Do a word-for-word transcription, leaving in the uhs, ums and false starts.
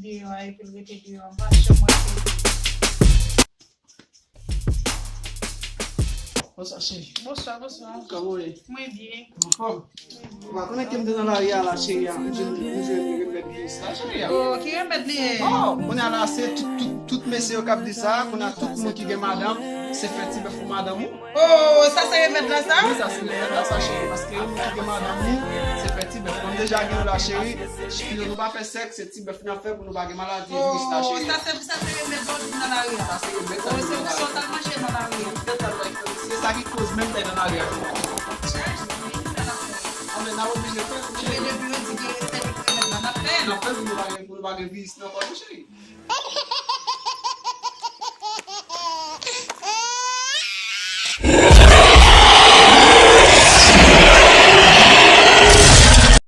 deyò a epi l rete deyò a. M pa janm wè se. Bonswa, cheri. Bonswa, bonswa. Kòman w ye? Mwen byen. Anfòm? Ou pa konnen ke m te nan lari a la, cheri a. M jwenn, m jwenn remèd viris la, cheri a. Oh, ki remèd li ye? Oh, kounye a la, se tout, tout, tout mesye yo k ap di sa. Kounye a tout moun ki gen madanm, se fè ti bèf pou madanm ou. Oh, sa se remèd la, sa? Wi, sa se remèd la, sa, cheri. Paske yon moun ki gen madanm li, se fè ti bèf. Kòm deja gen yon la, cheri, cheri, nou pa fè sèks, se ti bèf n ap fè pou nou pa gen maladi, oh, viris la, cheri. Sa se, sa se remèd la w jwenn nan lari a? Sa se remèd sa. Oh, se pou sa w t al manje nan lari a? Petèt sa, se sa ki koz menm m t al nan lari a. Chèch, men ki sa n ap fè? Anben, n ap oblije fè l, cheri. Men depi yo di gen sèten remèd la, n ap fè l. N ap fè l pou nou pa gen, pou nou pa gen viris nan kò nou, cheri.